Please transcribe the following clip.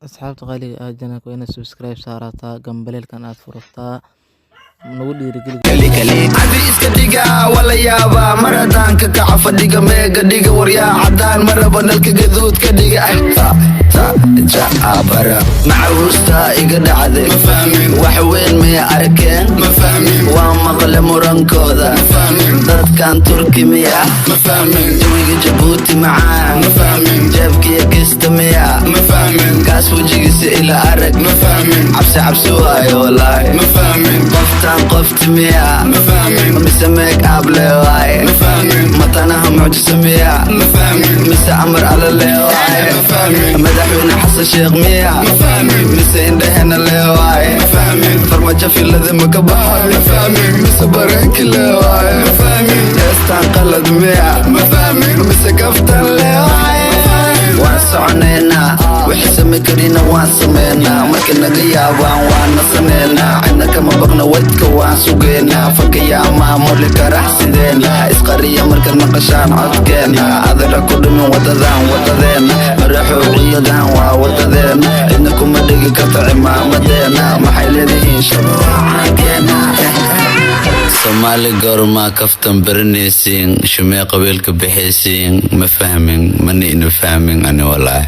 Asxaabta qaaliga ah, channelka waa inaad subscribe saarataa, gambaleelkan aad furataa, nagu dhiirigeli. Cadi iska dhiga, waa la yaabaa mar haddaan ka kaco fadhiga, meega dhiga waryaa caddaan maraba nalka gaduud ka dhiga. Ta ta ja bara macahuusta iga dhacday, wax weyn may arkeen, waa maqle murankooda. Dadkan Turki miya? Jawiga Jabuuti macaan, jeebkiya gista miya? Kaas wejigiisa ila arag, cabsi cabsi waayo walaahi. Qoftaan qofti miya mise make up le waaye? Matanaha mucjiso miya mise amar alla le waaye? Madaxweyne Xasan Sheekh miya mise indhahena le waaye? Farmajo filada ma ka baxay mise bareenki le waaye? Heestaan qalad miya mise kaftan le waaye? Waan soconaynaa, wixii same karina waan sameynaa, marka naga yaabaan waan nasaneynaa, cidna kama baqna, wadka waan sugeynaa, fankayaa maamuli karax sideena, isqariya markaad maqashaan codkeena, adara ku dhimin wadadan wadadeena, maraxow ciidan waa wadadeena, cidna kuma dhigi karto cimaamadeena, maxay leedihiin shabacaankeena. Soomaali goormaa kaftan baranaysiin? Shumee qabiilka bixaysiin? Ma fahmin, mana ina fahmin ani walaahi.